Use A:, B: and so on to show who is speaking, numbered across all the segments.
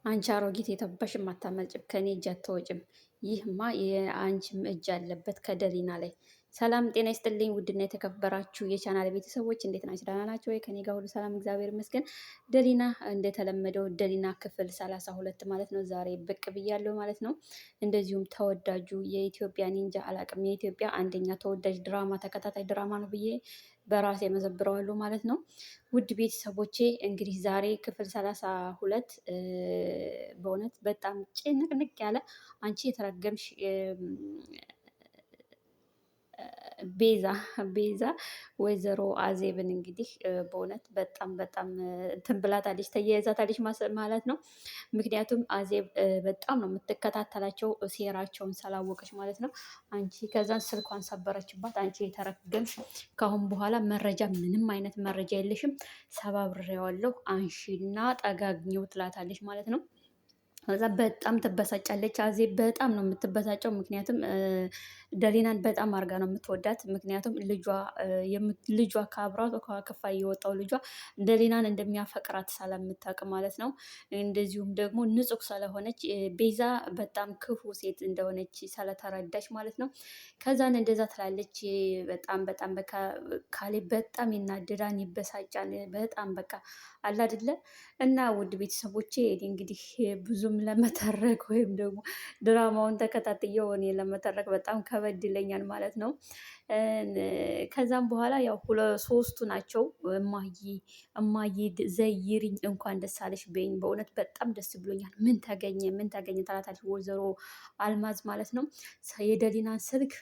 A: አንቺ አሮጊት የተባሽም አታመልጭም፣ ከኔ እጅ አትወጭም። ይህማ የአንቺም እጅ አለበት ከደሊና ላይ። ሰላም ጤና ይስጥልኝ። ውድና የተከበራችሁ የቻናል ቤተሰቦች እንዴት ናችሁ? ደህና ናችሁ ወይ? ከኔ ጋር ሁሉ ሰላም እግዚአብሔር ይመስገን። ደሊና እንደተለመደው ደሊና ክፍል 32 ማለት ነው ዛሬ ብቅ ብያለሁ ማለት ነው። እንደዚሁም ተወዳጁ የኢትዮጵያ ኒንጃ አላቅም የኢትዮጵያ አንደኛ ተወዳጅ ድራማ ተከታታይ ድራማ ነው ብዬ በራሴ መዘብረዋለሁ ማለት ነው። ውድ ቤተሰቦቼ እንግዲህ ዛሬ ክፍል 32 በእውነት በጣም ጭንቅንቅ ያለ አንቺ የተረገምሽ ቤዛ ቤዛ ወይዘሮ አዜብን እንግዲህ በእውነት በጣም በጣም እንትን ብላታለች፣ ተያይዛታለች ማለት ነው። ምክንያቱም አዜብ በጣም ነው የምትከታተላቸው ሴራቸውን ስላወቀች ማለት ነው። አንቺ ከዛን ስልኳን ሰበረችባት። አንቺ የተረገምሽ ከአሁን በኋላ መረጃ ምንም አይነት መረጃ የለሽም፣ ሰባብሬዋለሁ፣ አንሺና ጠጋግኘው ትላታለች ማለት ነው። ከዛ በጣም ትበሳጫለች። አዜብ በጣም ነው የምትበሳጨው። ምክንያቱም ደሊናን በጣም አድርጋ ነው የምትወዳት። ምክንያቱም ልጇ ከአብሯ ከክፋ የወጣው ልጇ ደሊናን እንደሚያፈቅራት ስለምታውቅ ማለት ነው። እንደዚሁም ደግሞ ንጹሕ ስለሆነች ቤዛ በጣም ክፉ ሴት እንደሆነች ስለተረዳች ማለት ነው። ከዛን እንደዛ ትላለች። በጣም በጣም በቃ ካሌብ በጣም ይናደዳል፣ ይበሳጫል። በጣም በቃ አለ አይደለ እና ውድ ቤተሰቦቼ እንግዲህ ብዙም ለመተረክ ወይም ደግሞ ድራማውን ተከታትየው እኔ ለመተረክ በጣም ከበድ ይለኛል ማለት ነው። ከዛም በኋላ ያው ሶስቱ ናቸው። እማዬ እማዬ ዘይሪኝ እንኳን ደስ አለሽ በይኝ፣ በእውነት በጣም ደስ ብሎኛል። ምን ተገኘ ምን ተገኘ ትላታለች ወይዘሮ አልማዝ ማለት ነው። የደሊናን ስልክ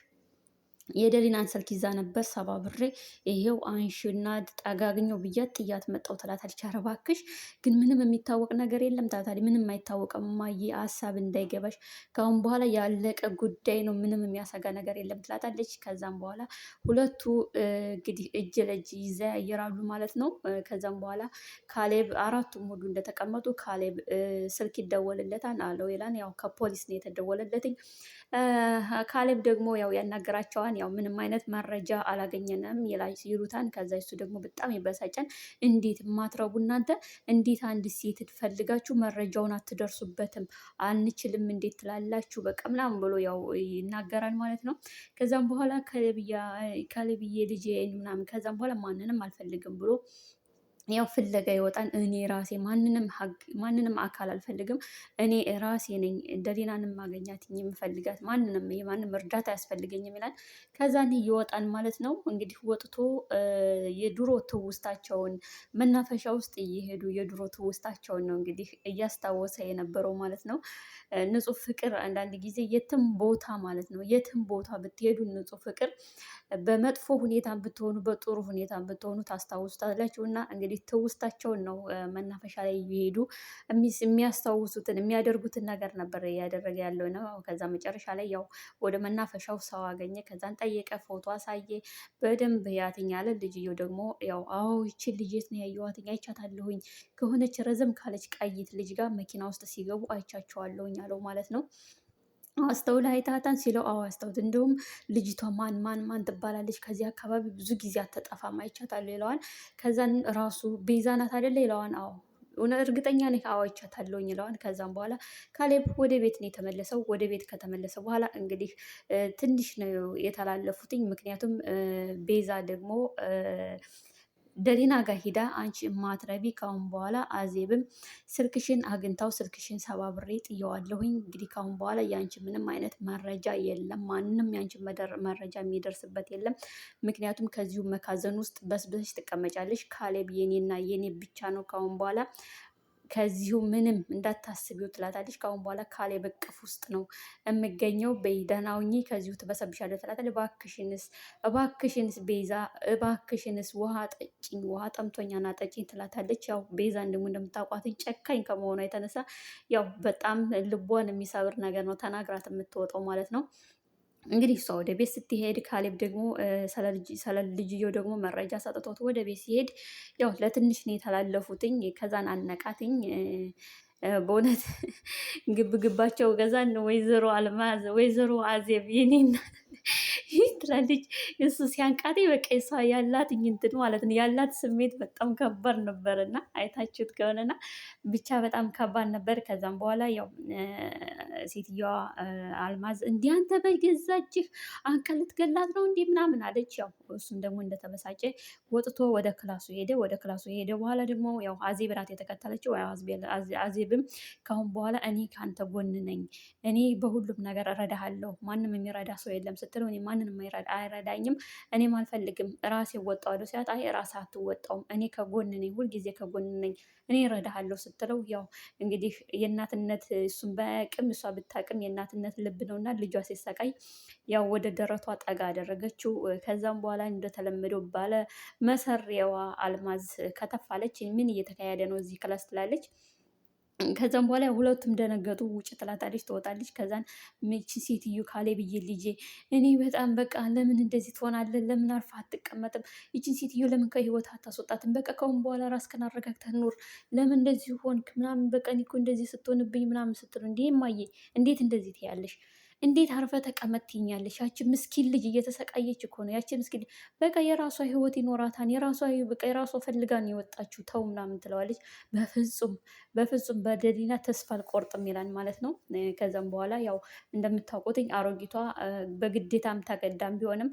A: የደሊናን ስልክ ይዛ ነበር ሰባብሬ ይሄው አንሺና ጠጋግኘው ብያት ጥያት መጣሁ ትላታለች። ኧረ እባክሽ ግን ምንም የሚታወቅ ነገር የለም ትላታለች። ምንም አይታወቅም እማዬ፣ ሀሳብ እንዳይገባሽ ከአሁን በኋላ ያለቀ ጉዳይ ነው፣ ምንም የሚያሰጋ ነገር የለም ትላታለች። ከዛም በኋላ ሁለቱ እንግዲህ እጅ ለእጅ ይዘያየራሉ ማለት ነው። ከዛም በኋላ ካሌብ አራቱም ሁሉ እንደተቀመጡ ካሌብ ስልክ ይደወልለታል። አለው ይላል። ያው ከፖሊስ ነው የተደወለለትኝ። ካሌብ ደግሞ ያው ያናገራቸዋል። ያው ምንም አይነት መረጃ አላገኘንም ይሉታን። ከዛ እሱ ደግሞ በጣም ይበሳጫል። እንዴት ማትረቡ እናንተ እንዴት አንድ ሴት ፈልጋችሁ መረጃውን አትደርሱበትም? አንችልም እንዴት ትላላችሁ? በቃ ምናምን ብሎ ያው ይናገራል ማለት ነው። ከዛም በኋላ ካሌብዬ ልጄ ምናምን ከዛም በኋላ ማንንም አልፈልግም ብሎ ያው ፍለጋ ይወጣል። እኔ ራሴ ማንንም አካል አልፈልግም። እኔ ራሴ ነኝ ደሊናንም ማገኛት የምፈልጋት ማንንም የማንም እርዳታ አያስፈልገኝም ይላል። ከዛን ይወጣል ማለት ነው። እንግዲህ ወጥቶ የድሮ ትውስታቸውን መናፈሻ ውስጥ እየሄዱ የድሮ ትውስታቸውን ነው እንግዲህ እያስታወሰ የነበረው ማለት ነው። ንጹህ ፍቅር አንዳንድ ጊዜ የትም ቦታ ማለት ነው የትም ቦታ ብትሄዱ ንጹህ ፍቅር በመጥፎ ሁኔታ ብትሆኑ በጥሩ ሁኔታ ብትሆኑ ታስታውሱታላችሁ። እና እንግዲህ ትውስታቸውን ነው መናፈሻ ላይ እየሄዱ የሚያስታውሱትን የሚያደርጉትን ነገር ነበር እያደረገ ያለው ነው። ከዛ መጨረሻ ላይ ያው ወደ መናፈሻው ሰው አገኘ። ከዛን ጠየቀ፣ ፎቶ አሳየ። በደንብ ያትኝ አለ። ልጅየው ደግሞ ያው አዎ ይችን ልጅ የት ነው ያየኋትኝ? አይቻታለሁኝ ከሆነች ረዘም ካለች ቀይት ልጅ ጋር መኪና ውስጥ ሲገቡ አይቻቸዋለሁኝ አለው ማለት ነው። አስተውለህ አይታታን ሲለው አዎ አስተውት፣ እንደውም ልጅቷ ማን ማን ማን ትባላለች ከዚህ አካባቢ ብዙ ጊዜ አትጠፋም አይቻታለሁ ይለዋል። ከዛን ራሱ ቤዛ ናት አይደለ ይለዋል። አዎ እርግጠኛ ነኝ አዎ አይቻታለሁኝ ይለዋል። ከዛም በኋላ ካሌብ ወደ ቤት ነው የተመለሰው። ወደ ቤት ከተመለሰ በኋላ እንግዲህ ትንሽ ነው የተላለፉትኝ። ምክንያቱም ቤዛ ደግሞ ደሊና ጋር ሂዳ አንቺ ማትረቢ ካሁን በኋላ አዜብም ስልክሽን አግኝታው ስልክሽን ሰባብሬ ጥየዋለሁኝ። እንግዲህ ካሁን በኋላ ያንቺ ምንም አይነት መረጃ የለም፣ ማንም ያንቺ መረጃ የሚደርስበት የለም። ምክንያቱም ከዚሁ መካዘን ውስጥ በስብሰሽ ትቀመጫለሽ። ካሌብ የኔና የኔ ብቻ ነው ካሁን በኋላ ከዚሁ ምንም እንዳታስቢው ትላታለች። ከአሁን በኋላ ካሌብ እቅፍ ውስጥ ነው የምገኘው። በይ ደህና ሁኚ፣ ከዚሁ ትበሰብሻለሁ ትላታለች። እባክሽንስ እባክሽንስ ቤዛ እባክሽንስ ውሃ ጠጭኝ፣ ውሃ ጠምቶኛና ጠጭኝ ትላታለች። ያው ቤዛን ደግሞ እንደምታውቋትኝ ጨካኝ ከመሆኗ የተነሳ ያው በጣም ልቧን የሚሰብር ነገር ነው ተናግራት የምትወጣው ማለት ነው። እንግዲህ እሷ ወደ ቤት ስትሄድ ካሌብ ደግሞ ስለ ልጅየው ደግሞ መረጃ ሰጥቶት ወደ ቤት ሲሄድ ያው ለትንሽ ነው የተላለፉትኝ። ከዛን አነቃትኝ። በእውነት ግብ ግባቸው ከዛን ወይዘሮ አልማዝ ወይዘሮ አዜብ የኔና ትላለች። እሱ ሲያንቃቴ በቃ እሷ ያላት እንትን ማለት ነው ያላት ስሜት በጣም ከባድ ነበር እና አይታችሁት ከሆነና ብቻ በጣም ከባድ ነበር። ከዛም በኋላ ያው ሴትዮዋ አልማዝ እንዲህ አንተ በገዛ እጅህ አንቀህ ልትገላት ነው እንዲህ ምናምን አለች። ያው እሱም ደግሞ እንደተበሳጨ ወጥቶ ወደ class ኡ ሄደ። ወደ class ኡ ሄደ በኋላ ደግሞ ያው አዜብ ናት የተከተለችው። አዜብም ካሁን በኋላ እኔ ከአንተ ጎን ነኝ፣ እኔ በሁሉም ነገር እረዳሃለሁ፣ ማንም የሚረዳ ሰው የለም ስትለው እኔ ማንንም አይረዳኝም፣ እኔም አልፈልግም፣ ራሴ እወጣዋለሁ ሲላት፣ አይ ራስህ አትወጣውም፣ እኔ ከጎን ነኝ፣ ሁልጊዜ ከጎን ነኝ፣ እኔ እረዳሃለሁ ስትለው ያው እንግዲህ የእናትነት እሱን ባያቅም እሷ ብታቅም የእናትነት ልብ ነውና ልጇ ሲሰቃይ ያው ወደ ደረቷ ጠጋ አደረገችው። ከዛም በኋላ እንደተለመደው ባለ መሰሪያዋ አልማዝ ከተፋለች። ምን እየተካሄደ ነው እዚህ class ትላለች። ከዛም በኋላ ሁለቱም ደነገጡ። ውጭ ትላታለች፣ ትወጣለች። ከዛን ምቺ ሴትዮ ካሌብዬ ልጄ እኔ በጣም በቃ ለምን እንደዚህ ትሆናለህ? ለምን አርፋ አትቀመጥም? ይችን ሴትዮ ለምን ከህይወት አታስወጣትም? በቃ ከአሁን በኋላ ራስህን አረጋግተህ ኑር። ለምን እንደዚህ ሆንክ? ምናምን በቃ እኔ እኮ እንደዚህ ስትሆንብኝ ምናምን ስትሉ እንዲህ እማዬ እንዴት እንደዚህ ትያለሽ? እንዴት አርፈ ተቀመጥ ትይኛለሽ? ያቺ ምስኪን ልጅ እየተሰቃየች እኮ ነው። ያቺ ምስኪን በቃ የራሷ ህይወት ይኖራታል። የራሷ በቃ የራሷ ፈልጋ ነው የወጣችው። ተው ምናምን ትለዋለች። በፍጹም በፍጹም በደሊና ተስፋ አልቆርጥም ይላል ማለት ነው። ከዛም በኋላ ያው እንደምታውቁትኝ አሮጊቷ በግዴታም ተገዳም ቢሆንም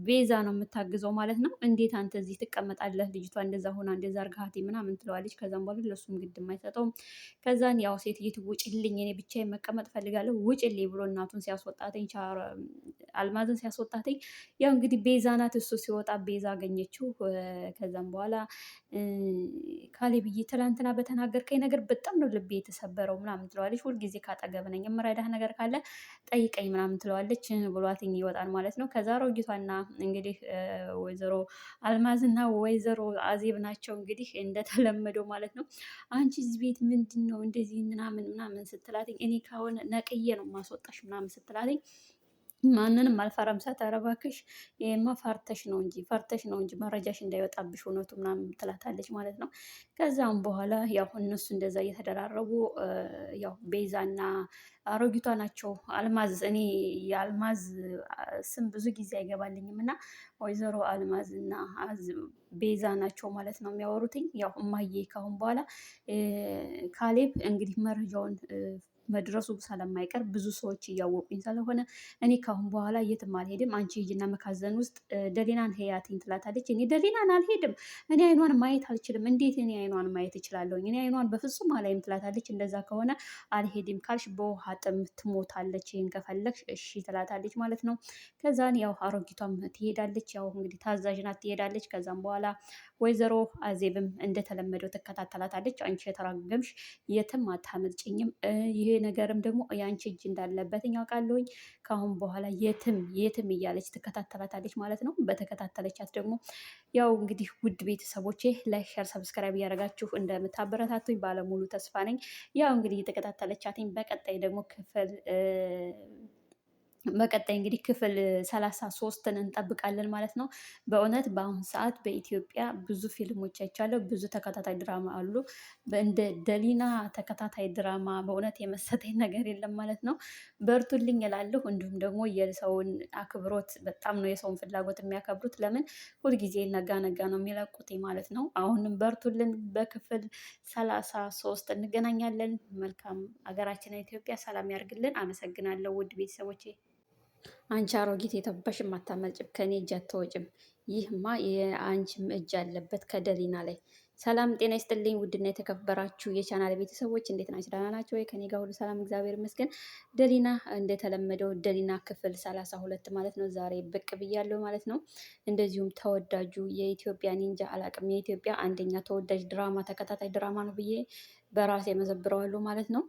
A: ቤዛ ነው የምታግዘው ማለት ነው። እንዴት አንተ እዚህ ትቀመጣለህ? ልጅቷ እንደዛ ሆና እንደዛ አርጋሃት ምናምን ትለዋለች። ከዛም በኋላ ለሱም ግድ አይሰጠውም። ከዛን ያው ሴትየቱ ውጭልኝ፣ እኔ ብቻዬን መቀመጥ ፈልጋለሁ፣ ውጭልኝ ብሎ እናቱን ሲያስወጣትኝ፣ አልማዝን ሲያስወጣትኝ፣ ያው እንግዲህ ቤዛ ናት። እሱ ሲወጣ ቤዛ አገኘችው። ከዛም በኋላ ካሌብዬ ትላንትና በተናገርከኝ ነገር በጣም ነው ልቤ የተሰበረው ምናምን ትለዋለች። ሁልጊዜ ካጠገብ ነኝ፣ የምረዳህ ነገር ካለ ጠይቀኝ ምናምን ትለዋለች። ብሏትኝ ይወጣል ማለት ነው። ከዛ አሮጊቷና እንግዲህ ወይዘሮ አልማዝና ወይዘሮ አዜብ ናቸው እንግዲህ እንደተለመደው ማለት ነው። አንቺ እዚህ ቤት ምንድን ነው እንደዚህ ምናምን ምናምን ስትላትኝ እኔ ካሁን ነቅዬ ነው ማስወጣሽ ምናምን ስትላትኝ ማንንም አልፈራም ሳት ኧረ እባክሽ ይሄማ ፈርተሽ ነው እንጂ ፈርተሽ ነው እንጂ መረጃሽ እንዳይወጣብሽ እውነቱ ምናምን ትላታለች ማለት ነው። ከዛም በኋላ ያው እነሱ እንደዛ እየተደራረቡ ያው ቤዛና አሮጊቷ ናቸው። አልማዝ እኔ የአልማዝ ስም ብዙ ጊዜ አይገባልኝም እና ወይዘሮ አልማዝ እና ቤዛ ናቸው ማለት ነው የሚያወሩትኝ። ያው እማዬ ካሁን በኋላ ካሌብ እንግዲህ መረጃውን መድረሱ ስለማይቀር ብዙ ሰዎች እያወቁኝ ስለሆነ እኔ ካሁን በኋላ የትም አልሄድም፣ አንቺ ሂጂና መካዘን ውስጥ ደሊናን ህያትኝ ትላታለች። እኔ ደሊናን አልሄድም፣ እኔ አይኗን ማየት አልችልም። እንዴት እኔ አይኗን ማየት እችላለሁኝ? እኔ አይኗን በፍጹም አላይም ትላታለች። እንደዛ ከሆነ አልሄድም ካልሽ በውሃ ጥም ትሞታለች፣ ይህን ከፈለግሽ እሺ ትላታለች ማለት ነው። ከዛን ያው አሮጊቷም ትሄዳለች። ያው እንግዲህ ታዛዥ ናት፣ ትሄዳለች። ከዛም በኋላ ወይዘሮ አዜብም እንደተለመደው ትከታተላታለች። አንቺ የተራገምሽ የትም አታመልጭኝም፣ ይሄ ነገርም ደግሞ የአንቺ እጅ እንዳለበት አውቃለሁኝ። ከአሁን በኋላ የትም የትም እያለች ትከታተላታለች ማለት ነው። በተከታተለቻት ደግሞ ያው እንግዲህ ውድ ቤተሰቦቼ like፣ share፣ subscribe እያደረጋችሁ እንደምታበረታቱኝ ባለሙሉ ተስፋ ነኝ። ያው እንግዲህ እየተከታተለቻትኝ በቀጣይ ደግሞ ክፍል በቀጣይ እንግዲህ ክፍል 33ን እንጠብቃለን ማለት ነው። በእውነት በአሁን ሰዓት በኢትዮጵያ ብዙ ፊልሞች አይቻለሁ። ብዙ ተከታታይ ድራማ አሉ። እንደ ደሊና ተከታታይ ድራማ በእውነት የመሰጠኝ ነገር የለም ማለት ነው። በርቱልኝ እላለሁ። እንዲሁም ደግሞ የሰውን አክብሮት በጣም ነው የሰውን ፍላጎት የሚያከብሩት። ለምን ሁልጊዜ ነጋ ነጋ ነው የሚለቁት ማለት ነው። አሁንም በርቱልን። በክፍል 33 እንገናኛለን። መልካም ሀገራችንን ኢትዮጵያ ሰላም ያርግልን። አመሰግናለሁ ውድ ቤተሰቦቼ። አንቺ አሮጊት የተባሽ አታመልጭም፣ ከኔ እጅ አትወጭም። ይህማ የአንቺም እጅ አለበት ከደሊና ላይ። ሰላም ጤና ይስጥልኝ። ውድና የተከበራችሁ የቻናል ቤተሰቦች እንዴት ናችሁ? ደህና ናችሁ ወይ? ከኔ ጋር ሁሉ ሰላም እግዚአብሔር ይመስገን። ደሊና እንደተለመደው ደሊና ክፍል 32 ማለት ነው ዛሬ ብቅ ብያለሁ ማለት ነው። እንደዚሁም ተወዳጁ የኢትዮጵያ ኒንጃ አላቅም የኢትዮጵያ አንደኛ ተወዳጅ ድራማ ተከታታይ ድራማ ነው ብዬ በራሴ መዘብረዋለሁ ማለት ነው።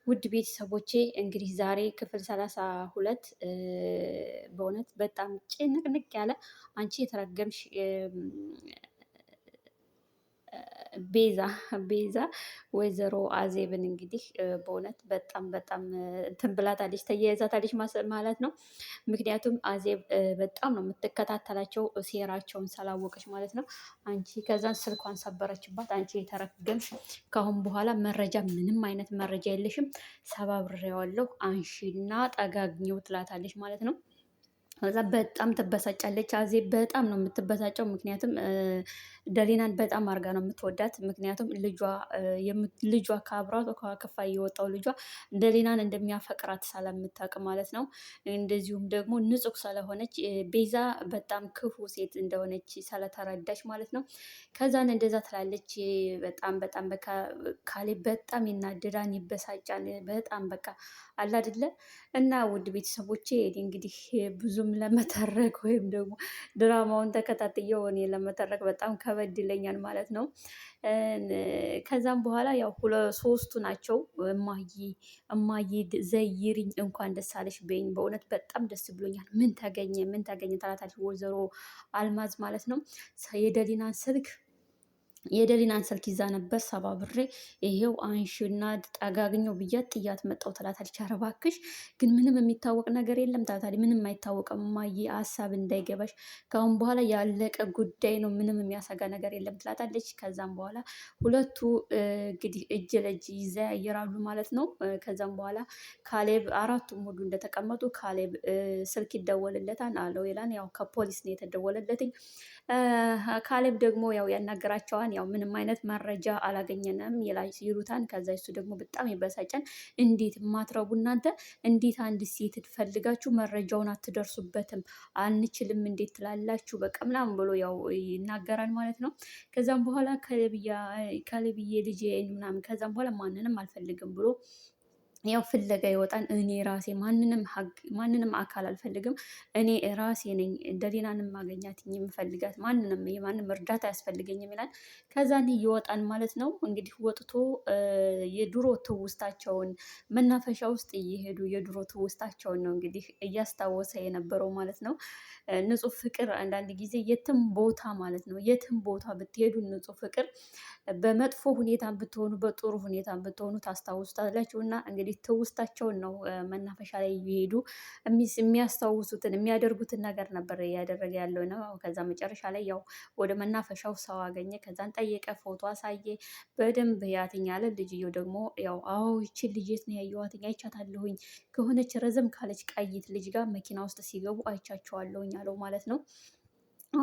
A: ውድ ቤተሰቦቼ እንግዲህ ዛሬ ክፍል 32 በእውነት በጣም ጭንቅንቅ ያለ አንቺ የተረገምሽ ቤዛ ቤዛ ወይዘሮ አዜብን እንግዲህ በእውነት በጣም በጣም እንትን ብላታለች፣ ተያይዛታለች ማለት ነው። ምክንያቱም አዜብ በጣም ነው የምትከታተላቸው ሴራቸውን ስላወቀች ማለት ነው። አንቺ ከዛን ስልኳን ሰበረችባት። አንቺ የተረገምሽ ከአሁን በኋላ መረጃ ምንም አይነት መረጃ የለሽም፣ ሰባብሬዋለሁ፣ አንሺና ጠጋግኘው ትላታለች ማለት ነው። ከዛ በጣም ትበሳጫለች። አዜብ በጣም ነው የምትበሳጨው። ምክንያቱም ደሊናን በጣም አድርጋ ነው የምትወዳት። ምክንያቱም ልጇ ከአብሯ ከክፋ የወጣው ልጇ ደሊናን እንደሚያፈቅራት ስለምታውቅ ማለት ነው። እንደዚሁም ደግሞ ንጹሕ ስለሆነች ቤዛ በጣም ክፉ ሴት እንደሆነች ስለተረዳች ማለት ነው። ከዛን እንደዛ ትላለች። በጣም በጣም በቃ ካሌብ በጣም ይናደዳል፣ ይበሳጫል። በጣም በቃ አለ አይደለ እና ውድ ቤተሰቦቼ እንግዲህ ብዙም ለመተረክ ወይም ደግሞ ድራማውን ተከታትየው እኔ ለመተረክ በጣም ከበድ ይለኛል ማለት ነው። ከዛም በኋላ ያው ሶስቱ ናቸው። እማዬ እማዬ ዘይሪኝ እንኳን ደስ አለሽ በይኝ፣ በእውነት በጣም ደስ ብሎኛል። ምን ተገኘ ምን ተገኘ ትላታለች ወይዘሮ አልማዝ ማለት ነው። የደሊናን ስልክ የደሊናን ስልክ ይዛ ነበር ሰባብሬ ይሄው አንሺና ጠጋግኘው ብያት ጥያት መጣሁ ትላታለች። ኧረ እባክሽ ግን ምንም የሚታወቅ ነገር የለም ትላታለች። ምንም አይታወቅም እማዬ፣ ሀሳብ እንዳይገባሽ ከአሁን በኋላ ያለቀ ጉዳይ ነው፣ ምንም የሚያሰጋ ነገር የለም ትላታለች። ከዛም በኋላ ሁለቱ እንግዲህ እጅ ለእጅ ይዘያየራሉ ማለት ነው። ከዛም በኋላ ካሌብ አራቱም ሁሉ እንደተቀመጡ ካሌብ ስልክ ይደወልለታል። አለው ይላል። ያው ከፖሊስ ነው የተደወለለትኝ። ካሌብ ደግሞ ያው ያናገራቸዋን ያው ምንም አይነት መረጃ አላገኘንም ይሉታን። ከዛ እሱ ደግሞ በጣም ይበሳጫል። እንዴት ማትረቡ እናንተ እንዴት አንድ ሴት ፈልጋችሁ መረጃውን አትደርሱበትም? አንችልም እንዴት ትላላችሁ? በቃ ምናምን ብሎ ያው ይናገራል ማለት ነው። ከዛም በኋላ ካሌብዬ ልጄ ምናምን ከዛም በኋላ ማንንም አልፈልግም ብሎ ያው ፍለጋ ይወጣል። እኔ ራሴ ማንንም አካል አልፈልግም። እኔ ራሴ ነኝ ደሊናንም ማገኛት የምፈልጋት ማንንም የማንም እርዳታ አያስፈልገኝም ይላል። ከዛን ይወጣል ማለት ነው። እንግዲህ ወጥቶ የድሮ ትውስታቸውን መናፈሻ ውስጥ እየሄዱ የድሮ ትውስታቸውን ነው እንግዲህ እያስታወሰ የነበረው ማለት ነው። ንጹህ ፍቅር አንዳንድ ጊዜ የትም ቦታ ማለት ነው የትም ቦታ ብትሄዱ ንጹህ ፍቅር በመጥፎ ሁኔታ ብትሆኑ በጥሩ ሁኔታ ብትሆኑ ታስታውሱታላችሁ። እና እንግዲህ ትውስታቸውን ነው መናፈሻ ላይ እየሄዱ የሚያስታውሱትን የሚያደርጉትን ነገር ነበር እያደረገ ያለው ነው። ከዛ መጨረሻ ላይ ያው ወደ መናፈሻው ሰው አገኘ። ከዛን ጠየቀ፣ ፎቶ አሳየ። በደንብ ያትኝ አለ። ልጅየው ደግሞ ያው አዎ ይችን ልጅ የት ነው ያየኋትኝ? አይቻታለሁኝ ከሆነች ረዘም ካለች ቀይት ልጅ ጋር መኪና ውስጥ ሲገቡ አይቻቸዋለሁኝ አለው ማለት ነው።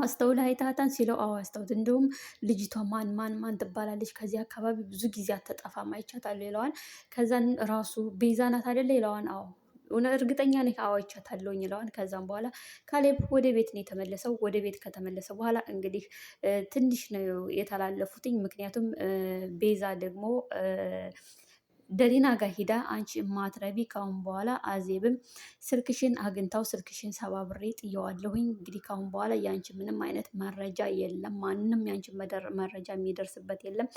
A: አስተውለህ አይተሃታል ሲለው አዎ አስተውት፣ እንደውም ልጅቷ ማን ማን ማን ትባላለች ከዚህ አካባቢ ብዙ ጊዜ አትጠፋም አይቻታለሁ ይለዋል። ከዛን ራሱ ቤዛ ናት አይደለ ይለዋል። አዎ እርግጠኛ ነኝ አዎ አይቻታለሁኝ ይለዋል። ከዛም በኋላ ካሌብ ወደ ቤት ነው የተመለሰው። ወደ ቤት ከተመለሰ በኋላ እንግዲህ ትንሽ ነው የተላለፉትኝ። ምክንያቱም ቤዛ ደግሞ ደሊና ጋር ሂዳ አንቺ ማትረቢ ካሁን በኋላ አዜብም ስልክሽን አግኝታው ስልክሽን ሰባብሬ ጥየዋለሁኝ። እንግዲህ ካሁን በኋላ የአንቺ ምንም አይነት መረጃ የለም፣ ማንም የአንቺ መረጃ የሚደርስበት የለም።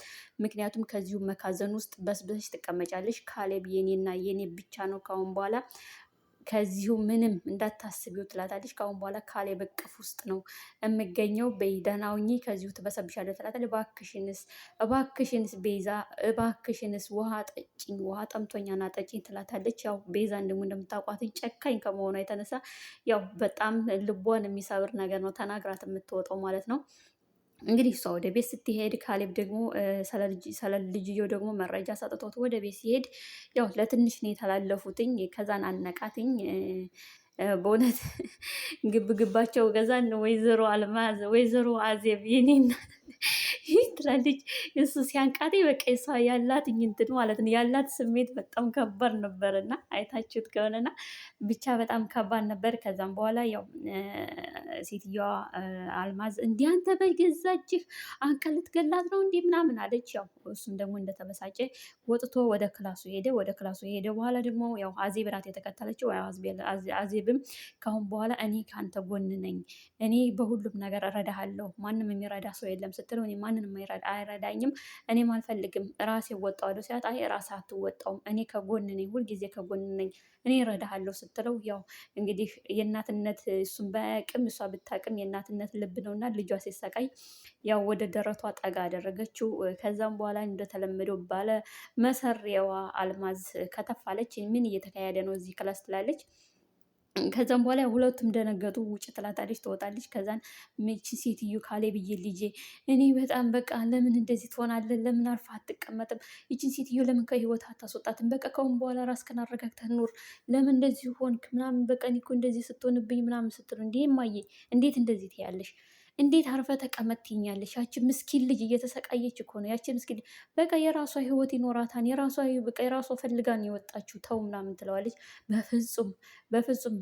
A: ምክንያቱም ከዚሁ መካዘን ውስጥ በስብሰሽ ትቀመጫለሽ። ካሌብ የኔና የኔ ብቻ ነው ካሁን በኋላ ከዚሁ ምንም እንዳታስቢው ትላታለች። ከአሁን በኋላ ካሌብ እቅፍ ውስጥ ነው የምገኘው። በይ ደህና ሁኚ፣ ከዚሁ ትበሰብሻለች ትላታለች። እባክሽንስ እባክሽንስ ቤዛ እባክሽንስ ውሃ ጠጭኝ፣ ውሃ ጠምቶኛና ጠጭኝ ትላታለች። ያው ቤዛን ደግሞ እንደምታውቋትኝ ጨካኝ ከመሆኗ የተነሳ ያው በጣም ልቧን የሚሰብር ነገር ነው ተናግራት የምትወጣው ማለት ነው። እንግዲህ እሷ ወደ ቤት ስትሄድ ካሌብ ደግሞ ስለ ልጅየው ደግሞ መረጃ ሰጥቶት ወደ ቤት ሲሄድ ያው ለትንሽ ነው የተላለፉትኝ። ከዛን አነቃትኝ። በእውነት ግብ ግባቸው ከዛን ወይዘሮ አልማዝ ወይዘሮ አዜብ የኔና ትላለች። እሱ ሲያንቃቴ በቃ እሷ ያላት እንትን ማለት ነው ያላት ስሜት በጣም ከባድ ነበር እና አይታችሁት ከሆነና ብቻ በጣም ከባድ ነበር። ከዛም በኋላ ያው ሴትዮዋ አልማዝ እንዲህ አንተ በገዛ እጅህ አንቀህ ልትገላት ነው እንዲህ ምናምን አለች። ያው እሱም ደግሞ እንደተበሳጨ ወጥቶ ወደ ክላሱ ሄደ። ወደ ክላሱ ሄደ በኋላ ደግሞ ያው አዜብ ናት የተከተለችው። አዜብ አዜብም ከአሁን በኋላ እኔ ከአንተ ጎን ነኝ፣ እኔ በሁሉም ነገር እረዳሃለሁ፣ ማንም የሚረዳ ሰው የለም ስትለው እኔ ማንንም አይረዳኝም፣ እኔም አልፈልግም፣ ራሴ እወጣዋለሁ ሲላት፣ አይ ራስህ አትወጣውም፣ እኔ ከጎን ነኝ፣ ሁልጊዜ ከጎን ነኝ፣ እኔ እረዳሃለሁ ስትለው ያው እንግዲህ የእናትነት እሱን ባያቅም እሷ ብታቅም የእናትነት ልብ ነውና ልጇ ሲሰቃይ ያው ወደ ደረቷ ጠጋ አደረገችው። ከዛም በኋላ እንደተለመደው ባለ መሰሪያዋ አልማዝ ከተፋለች። ምን እየተካሄደ ነው እዚህ class ትላለች። ከዛም በኋላ ሁለቱም ደነገጡ። ውጭ ትላታለች፣ ትወጣለች። ከዛን ምቺ ሴትዮ ካሌ ብዬ ልጄ እኔ በጣም በቃ ለምን እንደዚህ ትሆናለህ? ለምን አርፋ አትቀመጥም? ይችን ሴትዮ ለምን ከህይወት አታስወጣትም? በቃ ከአሁን በኋላ ራስህን አረጋግተህ ኑር። ለምን እንደዚህ ሆንክ? ምናምን በቃ እኔ እኮ እንደዚህ ስትሆንብኝ ምናምን ስትሉ እንዲህ እማዬ እንዴት እንደዚህ ትያለሽ? እንዴት አርፈ ተቀመጥ ትይኛለሽ? ያቺ ምስኪን ልጅ እየተሰቃየች እኮ ነው። ያቺ ምስኪን በቃ የራሷ ህይወት ይኖራታል። የራሷ በቃ የራሷ ፈልጋ ነው የወጣችው። ተው ምናምን ትለዋለች። በፍጹም በፍጹም።